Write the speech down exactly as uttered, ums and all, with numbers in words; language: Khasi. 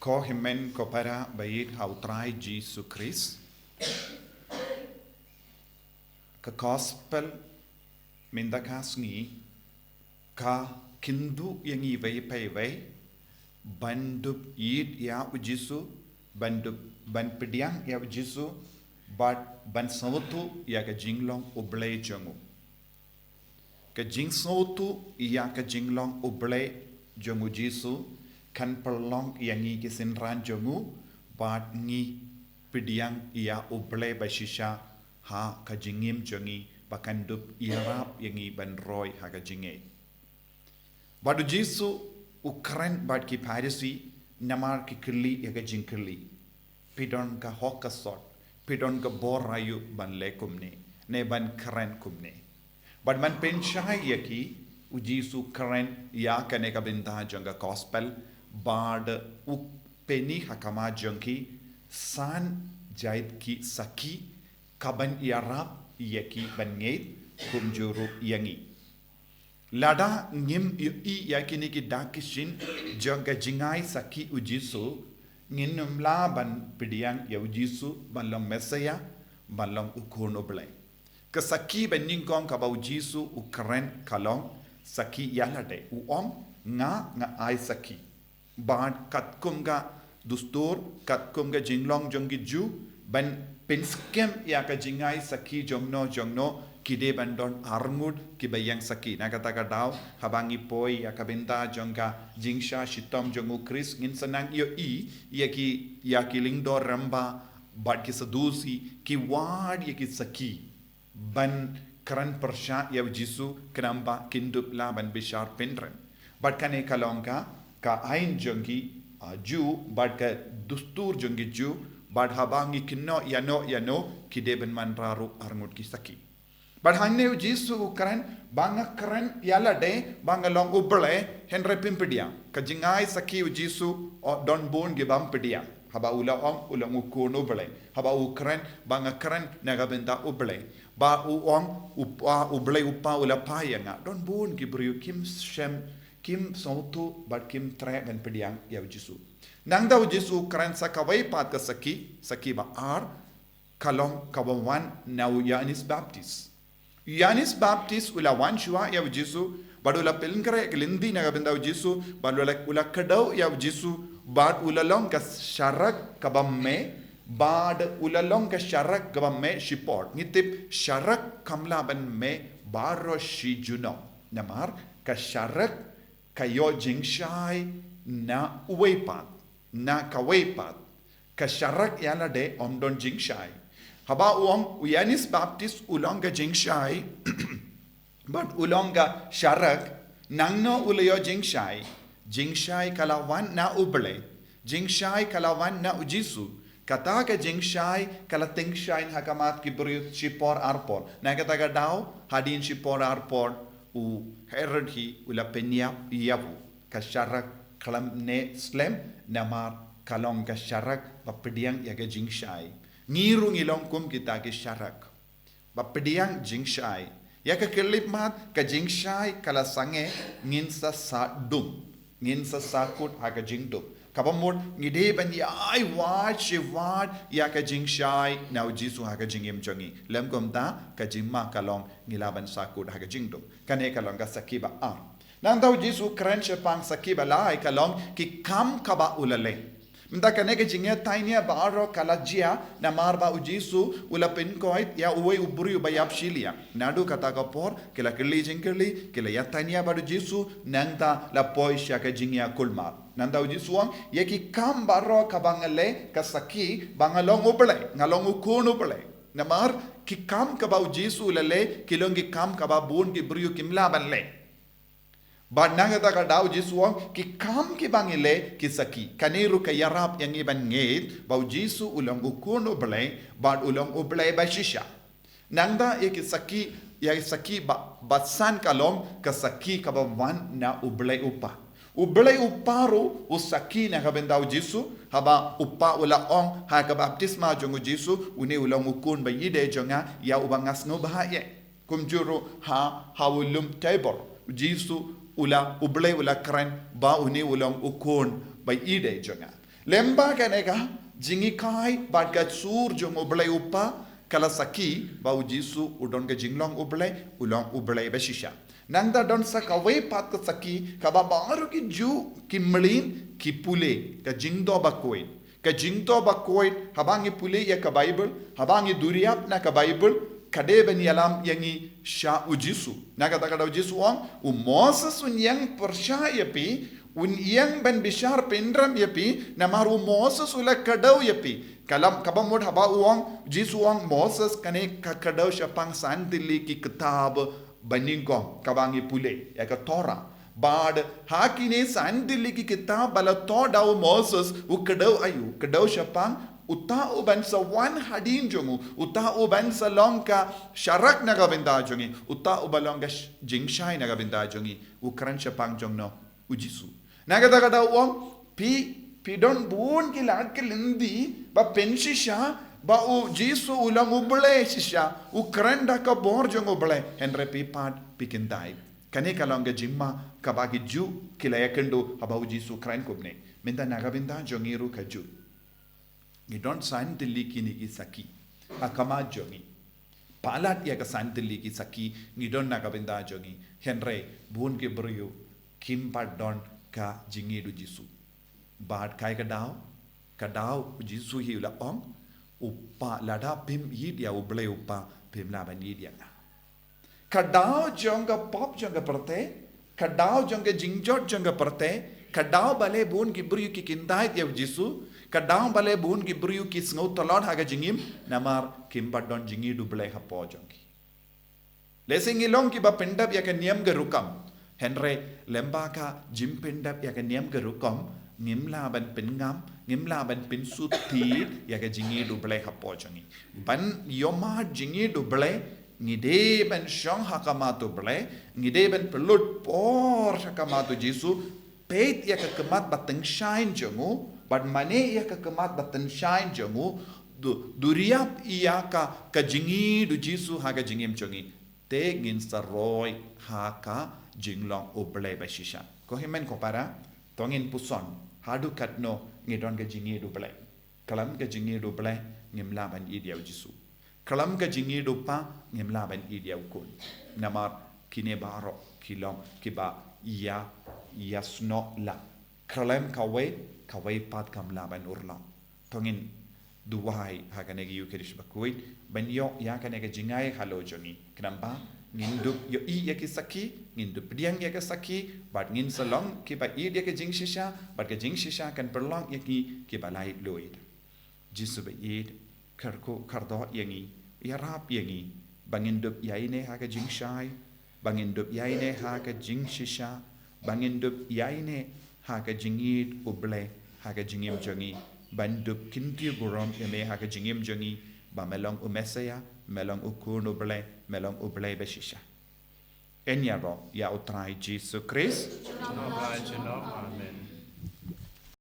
Ko hynmen ko para ba ïeit ha u Trai Jisu Khrist. Ka gospel mynta ka sngi ka kyntu ïa ngi wei pa wei ban dup ïeit ïa u Jisu, ban dup, ban pdiang ïa u Jisu, bad ban sngewthuh ïa ka jinglong U Blei jong u. Ka jingsngewthuh ïa ka jinglong U Blei jong u Jisu kan pynlong ïa ngi ki synran jong u, bad ngi pdiang ïa U Blei ba shisha ha ka jingim jong ngi, ba kan dup ïarap ïa ngi ban roi ha ka jingngeit. Bad u Jisu u kren bad ki Pharisi namar ki kylli ïa ka jingkylli. Phi don ka hok ka sot, phi don ka bor aïu ban leh kumne, ne ban kren kumne. Bad man pynshai ïa ki, u Jisu kren ïa kane ka bynta jong ka gospel, bad u pyni ha khmat jong ki san jait ki sakhi, kaban ïarap ïa ki ban ngeit kumjuh ruh ïa ngi. Lada ngim ïohi ïa kine ki dak ki shin jong ka jingai sakhi u Jisu, ngin ym lah ban pdiang ïa u Jisu ban long Messiah, ban long u Khun U Blei. Ka sakhi ba nyngkong kaba u Jisu u kren ka long sakhi ïalade, u ong, nga, nga ai sakhi. Bad katkum ka dustur, katkum ka jinglong jong ki Jiw, ban pynskhem ïa ka jingai sakhi jongno jongno, ki dei ban don arngut kiba ïeng sakhi. Na kata ka daw, haba ngi poi ïa ka bynta jong ka jingshah shitom jong u Khrist, ngin sa nang ïohi ïa ki, ïa ki lyngdoh rangbah bad ki Sadusi, ki wad ïa ki sakhi ban kren pyrshah ïa u Jisu, khnang ba kin dup lah ban bishar pynrem. Bad kane ka long ka, ka aiñ jong ki, ah, Jiw, bad ka dustur jong ki Jiw, bad haba ngi kynnoh ïano ïano, ki dei ban wanrah ruh arngut ki sakhi. Bad hangne u Jisu u kren, ba nga kren ïalade, ba nga long U Blei, hynrei phim pdiang. Ka jingai sakhi u Jisu, oh, don bun ki bym pdiang. Haba u la ong, u long u Khun U Blei. Haba u kren, ba nga kren na ka bynta U Blei. Ba u ong, u Pa, U Blei u Pa u la phah ïa nga. Don bun ki briew kim shem, kim sngewthuh, bad kim treh ban pdiang ïa u Jisu. Nangta u Jisu u kren sa kawei pat ka sakhi, sakhi ba ar, ka long kaba wan na u Ïoannis Baptist. Ïoannis Baptist u la wan shuwa ïa u Jisu, bad u la pynkhreh ki lynti na ka bynta u Jisu, bad u la, u la kdew ïa u Jisu, bad u la long ka sharak kaba meh, bad u la long ka sharak kaba meh shipor. Ngi tip sharak kam lah ban meh baroh shi junom. Namar ka sharak ka ïoh jingshai na uwei pat, na kawei pat. Ka sharak ïalade ym don jingshai. Haba u ong u Ïoannis Baptist u long ka jingshai, bad u long ka sharak, nangno u la ïoh jingshai? Jingshai ka la wan na U Blei. Jingshai ka la wan na u Jisu. Kata ka jingshai ka la tyngshaiñ ha khmat ki briew shipor arpor. Na kata ka daw, hadien shipor arpor, u Herod hi u la pynïap ïa u. Ka sharak khlem neh slem, namar ka long ka sharak ba pdiang ïa ka jingshai. Ngi ruh ngi long kum kita ki sharak ba pdiang jingshai. Ïa ka khyllipmat, ka jingshai ka la sangeh, ngin sa sah dum, ngin sa sahkut ha ka jingdum. Kaba mut ngi dei ban ïai wad shi wad ïa ka jingshai na u Jisu ha ka jingim jong ngi. Lym kumta, ka jingma ka long ngi lah ban sahkut ha ka jingdum. Kane ka long ka sakhi ba ar. Nangta u Jisu u kren shaphang sakhi ba lai, ka long ki kam kaba u la leh. Mynta kane ka jingïatainia baroh ka la jia namar ba u Jisu u la pynkoit ïa uwei u briew ba ïap shiliang. Naduh kata ka por ki la kylli jingkylli, ki la ïatainia bad u Jisu, nangta la poi sha ka jingïakulmar. Nangta u Jisu u ong, ïa ki kam baroh kaba nga leh, ka sakhi ba nga long U Blei, nga long u Khun U Blei. Namar ki kam kaba u Jisu u la leh ki long ki kam kaba bun ki briew kim lah ban leh. Bad na kata ka daw u Jisu u ong, ki kam kiba ngi leh ki sakhi. Kane ruh ka ïarap ïa ngi ban ngeit ba u Jisu u long u Khun U Blei, bad u long U Blei ba shisha. Nangta ïa ki sakhi, ïa ki sakhi ba, ba san ka long ka sakhi kaba wan na U Blei u Pa. U Blei u Pa ruh u sakhi na ka bynta u Jisu, haba u Pa u la ong ha ka baptisma jong u Jisu, une u long u Khun ba ïeidei jong nga, ïa uba nga sngewbha ïa. Kumjuh ruh ha, ha u lum Tabor, u Jisu u la, U Blei u la kren ba une u long u Khun ba ïeidei jong nga. Lyngba kane ka jinghikai bad ka sur jong U Blei U Kpa, ka la sakhi ba U Jisu u don ka jinglong U Blei, u long U Blei bashisha. Nangta don sa kawei pat ka sakhi kaba baroh ki Jiw ki mlien ki pule, ka Jingdoh Bakhuid. Ka Jingdoh Bakhuid, haba ngi pule ïa ka Baibl, haba ngi duriap na ka Baibl, ka dei ban ïalam ïa ngi sha U Jisu. Na kata ka daw U Jisu u ong, u Moses un ïeng pyrshah ïa phi, un ïeng ban bishar pynrem ïa phi, namar u Moses u la kdew ïa phi. Ka lam, kaba mut haba u ong, U Jisu u ong Moses, kane ka kdew shaphang san tylli ki kitab banyngkong, kaba ngi pule ïa ka Torah. Bad ha kine san tylli ki kitab ba la thoh da u Moses, u kdew aïu, kdew shaphang uta uban sa wan hadien jong u, uta uban sa long ka sharak na ka bynta jong ngi, uta uba long ka sh-, jingshai na ka bynta jong ngi, u kren shaphang jong no, U Jisu. Na kata ka daw u ong, phi, phi don bun ki lad ki lynti ba pynshisha ba U Jisu u long U Blei shisha, u kren da ka bor jong U Blei, hynrei phi pat phi kyntait. Kane ka long ka jingma kaba ki Jiw ki la ïakynduh haba U Jisu u kren kumne. Mynta na ka bynta jong ngi ruh ka Jiw, ngi don san tylli kine ki sakhi ha khmat jong ngi. Palat ïa ka san tylli ki sakhi ngi don na ka bynta jong ngi, hynrei bun ki briew kim pat don ka jingïeid U Jisu. Bad kai ka daw, ka daw U Jisu hi u la ong, u Kpa, lada phim ïeid ïa U Blei U Kpa, phim lah ban ïeid ïa nga. Ka daw jong ka pop jong ka pyrthei, ka daw jong ka jingjot jong ka pyrthei, ka daw balei bun ki briew ki kyntait ïa U Jisu, ka daw balei bun ki briew ki sngew tlot ha ka jingim, namar kim pat don jingïeid U Blei hapoh jong ki. Lehse ngi long kiba pyndep ïa ka niam ka rukom, hynrei lyngba ka jingpyndep ïa ka niam ka rukom, ngim lah ban pynngam, ngim lah ban pynsut tied ïa ka jingïeid U Blei hapoh jong ngi. Ban ïohmad jingïeid U Blei, ngi dei ban shong ha khmat U Blei, ngi dei ban pynlut por ha khmat U Jisu, peit ïa ka khmat ba tyngshaiñ jong u, bad mane ïa ka khmat ba tyngshaiñ jong u, du-, duriap ïa ka, ka jingïeid U Jisu ha ka jingim jong ngi. Te ngin sa roi ha ka jinglong U Blei bashisha. Ko hynmen ko para, to ngin puson, haduh katno ngi don ka jingïeid U Blei. Khlem ka jingïeid U Blei, ngim lah ban ïeid ïa U Jisu. Khlem ka jingïeid U Kpa, ngim lah ban ïeid ïa U Khun. Namar kine baroh ki long kiba ïa, ïasnoh lang. Khlem kawei, kawei pat kam lah ban urlong. To ngin duwai ha kane ka Ïukharist bakhuid, ban ïoh ïa kane ka jingai halor jong ngi. Khnang ba ngin dup ïohi ïa ki sakhi, ngin dup pdiang ïa ki sakhi, bad ngin sa long kiba ïeid ïa ka jingshisha, bad ka jingshisha kan pynlong ïa ngi kiba laitluid. Jisu ba ïeid, kyrkhu kyrdoh ïa ngi, ïarap ïa ngi, ba ngin dup ïaineh ha ka jingshai, ba ngin dup ïaineh ha ka jingshisha, ba ngin dup ïaineh ha ka jingïeid U Blei ha ka jingim jong ngi, ban dup kyntiew burom ïa me ha ka jingim jong ngi, ba me long U Messaïah, me long U Khun U Blei, me long U Blei bashisha. Yn ïaroh ïa U Trai Jisu Khrist. Amen.